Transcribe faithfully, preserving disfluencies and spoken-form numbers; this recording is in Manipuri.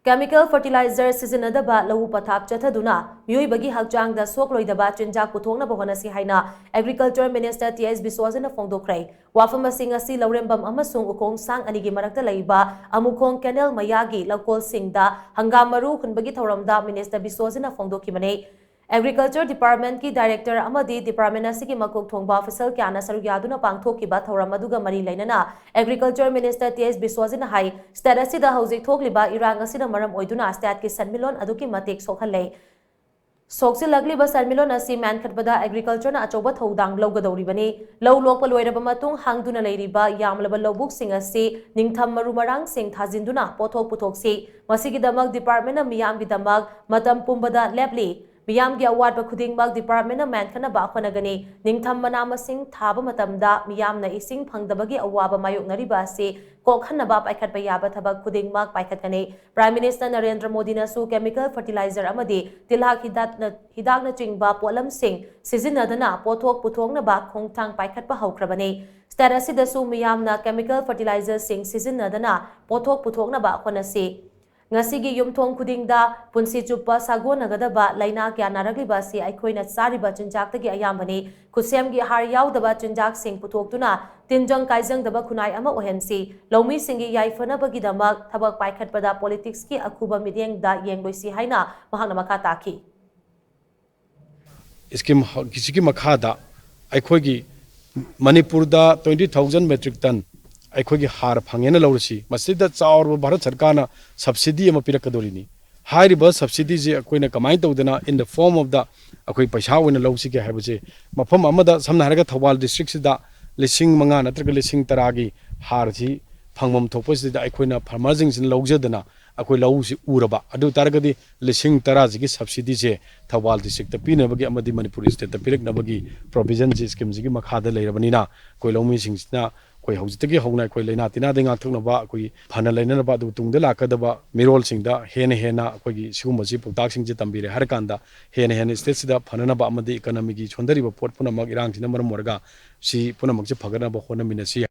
Chemical fertilizer ꯁꯤꯖꯤꯟꯅꯗꯕ ꯂꯧꯎ ꯄꯊꯥꯞ ꯆꯠꯊꯗꯨꯅ ꯃꯤꯑꯣꯏꯕꯒꯤ ꯍꯛꯆꯥꯡꯗ ꯁꯣꯛꯂꯣꯏꯗꯕ ꯆꯤꯟꯖꯥꯛ ꯄꯨꯊꯣꯛꯅꯕ ꯍꯣꯠꯅꯁꯤ ꯍꯥꯏꯅ Agriculture Minister ꯇꯤ ꯑꯦꯁ ꯕꯤꯁ꯭ꯋꯥꯖꯅ ꯐꯣꯡꯗꯣꯛꯈ꯭ꯔꯦ꯫ ꯋꯥꯐꯝ ꯑꯁꯤ ꯉꯁꯤ ꯂꯧꯔꯦꯝꯕꯝ ꯑꯃꯁꯨꯡ ꯎꯈꯣꯡ ꯁꯥꯡ ꯑꯅꯤꯒꯤ ꯃꯔꯛꯇ ꯂꯩꯕ ꯑꯃꯨꯈꯣꯡ ꯀꯦꯅꯦꯜ ꯃꯌꯥꯒꯤ ꯂꯧꯀꯣꯜꯁꯤꯡꯗ ꯍꯪꯒꯥꯝ ꯃꯔꯨ ꯍꯨꯟꯕꯒꯤ ꯊꯧꯔꯝꯗ Minister ꯕꯤꯁ꯭ꯋꯥꯖꯅ ꯐꯣꯡꯗꯣꯛꯈꯤꯕꯅꯤ꯫ Agriculture Department ꯀꯤ Director ꯑꯃꯗꯤ department ꯑꯁꯤꯒꯤ ꯃꯀꯣꯛ ꯊꯣꯡꯕ official ꯀꯌꯥꯅ ꯁꯔꯨꯛ ꯌꯥꯗꯨꯅ ꯄꯥꯡꯊꯣꯛꯈꯤꯕ ꯊꯧꯔꯝ ꯑꯗꯨꯒ ꯃꯔꯤ ꯂꯩꯅꯅ Agriculture Minister ꯇꯤ ꯑꯦꯁ ꯕꯤꯁ꯭ꯋꯥꯖꯅ ꯍꯥꯏ, state ꯑꯁꯤꯗ ꯍꯧꯖꯤꯛ ꯊꯣꯛꯂꯤꯕ ꯏꯔꯥꯡ ꯑꯁꯤꯅ ꯃꯔꯝ ꯑꯣꯏꯗꯨꯅ state ꯀꯤ ꯁꯦꯟꯃꯤꯠꯂꯣꯟ ꯑꯗꯨꯛꯀꯤ ꯃꯇꯤꯛ ꯁꯣꯛꯍꯜꯂꯦ꯫ ꯁꯣꯛꯆꯤꯜꯂꯛꯂꯤꯕ ꯁꯦꯟꯃꯤꯠꯂꯣꯟ ꯑꯁꯤ ꯃꯦꯟꯈꯠꯄꯗ agriculture ꯅ ꯑꯆꯧꯕ ꯊꯧꯗꯥꯡ ꯂꯧꯒꯗꯧꯔꯤꯕꯅꯤ꯫ ꯂꯧ ꯂꯣꯛꯄ ꯂꯣꯏꯔꯕ ꯃꯇꯨꯡ ꯍꯥꯡꯗꯨꯅ ꯂꯩꯔꯤꯕ ꯌꯥꯝꯂꯕ ꯂꯧꯕꯨꯛꯁꯤꯡ ꯑꯁꯤ ꯅꯤꯡꯊꯝ ꯃꯔꯨ ꯃꯔꯥꯡꯁꯤꯡ ꯊꯥꯖꯤꯟꯗꯨꯅ ꯄꯣꯠꯊꯣꯛ ꯄꯨꯊꯣꯛꯁꯤ꯫ ꯃꯁꯤꯒꯤꯗꯃꯛ department ꯅ ꯃꯤꯌꯥꯝꯒꯤꯗꯃꯛ ꯃꯇꯝ ꯄꯨꯝꯕꯗ ꯂꯦꯞꯂꯤ꯫ ꯃꯤꯌꯥꯝꯒꯤ ꯑꯋꯥꯠꯄ ꯈꯨꯗꯤꯡꯃꯛ department ꯅ ꯃꯦꯟꯈꯠꯅꯕ ꯍꯣꯠꯅꯒꯅꯤ꯫ ꯅꯤꯡꯊꯝ ꯃꯅꯥ ꯃꯁꯤꯡ ꯊꯥꯕ ꯃꯇꯝꯗ ꯃꯤꯌꯥꯝꯅ ꯏꯁꯤꯡ ꯐꯪꯗꯕꯒꯤ ꯑꯋꯥꯕ ꯃꯥꯌꯣꯛꯅꯔꯤꯕ ꯑꯁꯤ ꯀꯣꯛꯍꯟꯅꯕ ꯄꯥꯏꯈꯠꯄ ꯌꯥꯕ ꯊꯕꯛ ꯈꯨꯗꯤꯡꯃꯛ ꯄꯥꯏꯈꯠꯀꯅꯤ꯫ Prime Minister Narendra ꯃꯣꯗꯤꯅꯁꯨ chemical fertilizer ꯑꯃꯗꯤ ꯇꯤꯜꯍꯥꯠ ꯍꯤꯗꯥꯛꯅ-, ꯍꯤꯗꯥꯛꯅꯆꯤꯡꯕ ꯄꯣꯠꯂꯝꯁꯤꯡ ꯁꯤꯖꯤꯟꯅꯗꯅ ꯄꯣꯠꯊꯣꯛ ꯄꯨꯊꯣꯛꯅꯕ ꯈꯣꯡꯊꯥꯡ ꯄꯥꯏꯈꯠꯄ ꯍꯧꯈ꯭ꯔꯕꯅꯤ꯫ State ꯑꯁꯤꯗꯁꯨ ꯃꯤꯌꯥꯝꯅ chemical fertilizer ꯁꯤꯡ ꯁꯤꯖꯤꯟꯅꯗꯅ ꯄꯣꯠꯊꯣꯛ ꯄꯨꯊꯣꯛꯅꯕ ꯍꯣꯠꯅꯁꯤ꯫ ꯉꯁꯤꯒꯤ ꯌꯨꯝꯊꯣꯡ ꯈꯨꯗꯤꯡꯗ ꯄꯨꯟꯁꯤ ꯆꯨꯞꯄ ꯁꯥꯒꯣꯟꯅꯒꯗꯕ ꯂꯥꯏꯅꯥ ꯀꯌꯥ ꯅꯥꯔꯛꯂꯤꯕ ꯑꯁꯤ ꯑꯩꯈꯣꯏꯅ ꯆꯥꯔꯤꯕ ꯆꯤꯟꯖꯥꯛꯇꯒꯤ ꯑꯌꯥꯝꯕꯅꯤ꯫ ꯈꯨꯠꯁꯦꯝꯒꯤ ꯍꯥꯔ ꯌꯥꯎꯗꯕ ꯆꯤꯟꯖꯥꯛꯁꯤꯡ ꯄꯨꯊꯣꯛꯇꯨꯅ ꯇꯤꯟꯖꯪ ꯀꯥꯏꯖꯪꯗꯕ ꯈꯨꯟꯅꯥꯏ ꯑꯃ ꯑꯣꯏꯍꯟꯁꯤ꯫ ꯂꯧꯃꯤꯁꯤꯡꯒꯤ ꯌꯥꯏꯐꯅꯕꯒꯤꯗꯃꯛ ꯊꯕꯛ ꯄꯥꯏꯈꯠꯄꯗ politics ꯀꯤ ꯑꯈꯨꯕ ꯃꯤꯠꯌꯦꯡꯗ ꯌꯦꯡꯂꯣꯏꯁꯤ ꯍꯥꯏꯅ ꯃꯍꯥꯛꯅ ꯃꯈꯥ ꯇꯥꯈꯤ꯫ Scheme ꯁꯤꯒꯤ ꯃꯈꯥꯗ ꯑꯩꯈꯣꯏꯒꯤ ꯃꯅꯤꯄꯨꯔꯗ twenty thousand metric ton ꯑꯩꯈꯣꯏꯒꯤ ꯍꯥꯔ ꯐꯪꯉꯦꯅ ꯂꯧꯔꯁꯤ, ꯃꯁꯤꯗ ꯆꯥꯎꯔꯕ ꯚꯥꯔꯠ ꯁꯔꯀꯥꯔꯅ subsidy ꯑꯃ ꯄꯤꯔꯛꯀꯗꯧꯔꯤꯅꯤ꯫ ꯍꯥꯏꯔꯤꯕ subsidy ꯁꯦ ꯑꯩꯈꯣꯏꯅ ꯀꯃꯥꯏꯅ ꯇꯧꯗꯅ in the form of the ꯑꯩꯈꯣꯏ ꯄꯩꯁꯥ ꯑꯣꯏꯅ ꯂꯧꯁꯤꯒꯦ ꯍꯥꯏꯕꯁꯦ, ꯃꯐꯝ ꯑꯃꯗ ꯁꯝꯅ ꯍꯥꯏꯔꯒ ꯊꯧꯕꯥꯜ district ꯁꯤꯗ ꯂꯤꯁꯤꯡ ꯃꯉꯥ ꯅꯠꯇ꯭ꯔꯒ ꯂꯤꯁꯤꯡ ꯇꯔꯥꯒꯤ ꯍꯥꯔꯁꯤ ꯐꯪꯐꯝ ꯊꯣꯛꯄꯁꯤꯗ ꯑꯩꯈꯣꯏꯅ farmer ꯁꯤꯡꯁꯤꯅ ꯂꯧꯖꯗꯅ ꯑꯩꯈꯣꯏ ꯂꯧꯁꯤ ꯎꯔꯕ ꯑꯗꯨ ꯑꯣꯏ ꯇꯥꯔꯒꯗꯤ ꯂꯤꯁꯤꯡ ꯇꯔꯥꯁꯤꯒꯤ subsidy ꯁꯦ ꯊꯧꯕꯥꯜ district ꯇ ꯄꯤꯅꯕꯒꯤ ꯑꯃꯗꯤ ꯃꯅꯤꯄꯨꯔ state ꯇ ꯄꯤꯔꯛꯅꯕꯒꯤ provision ꯁꯤ scheme ꯁꯤꯒꯤ ꯃꯈꯥꯗ ꯂꯩꯔꯕꯅꯤꯅ ꯑꯩꯈꯣꯏ ꯂꯧꯃꯤꯁꯤꯡꯁꯤꯅ ꯑꯩꯈꯣꯏ ꯍꯧꯖꯤꯛꯇꯒꯤ ꯍꯧꯅ ꯑꯩꯈꯣꯏ ꯂꯥꯏꯅꯥ ꯇꯤꯟꯅꯥꯗꯒꯤ ꯉꯥꯛꯊꯣꯛꯅꯕ, ꯑꯩꯈꯣꯏꯒꯤ ꯐꯅ ꯂꯩꯅꯅꯕ, ꯑꯗꯨꯒ ꯇꯨꯡꯗ ꯂꯥꯛꯀꯗꯕ ꯃꯤꯔꯣꯜꯁꯤꯡꯗ ꯍꯦꯟꯅ ꯍꯦꯟꯅ ꯑꯩꯈꯣꯏꯒꯤ ꯁꯤꯒꯨꯝꯕꯁꯤ ꯄꯥꯎꯇꯥꯛꯁꯤꯡꯁꯦ ꯇꯝꯕꯤꯔꯦ ꯍꯥꯏꯔꯀꯥꯟꯗ ꯍꯦꯟꯅ ꯍꯦꯟꯅ state ꯁꯤꯗ ꯐꯅꯅꯕ ꯑꯃꯗꯤ economy ꯒꯤ ꯁꯣꯟꯊꯔꯤꯕ ꯄꯣꯠ ꯄꯨꯝꯅꯃꯛ ꯏꯔꯥꯡꯁꯤꯅ ꯃꯔꯝ ꯑꯣꯏꯔꯒ ꯁꯤ ꯄꯨꯝꯅꯃꯛꯁꯦ ꯐꯒꯠꯅꯕ ꯍꯣꯠꯅꯃꯤꯟꯅꯁꯤ꯫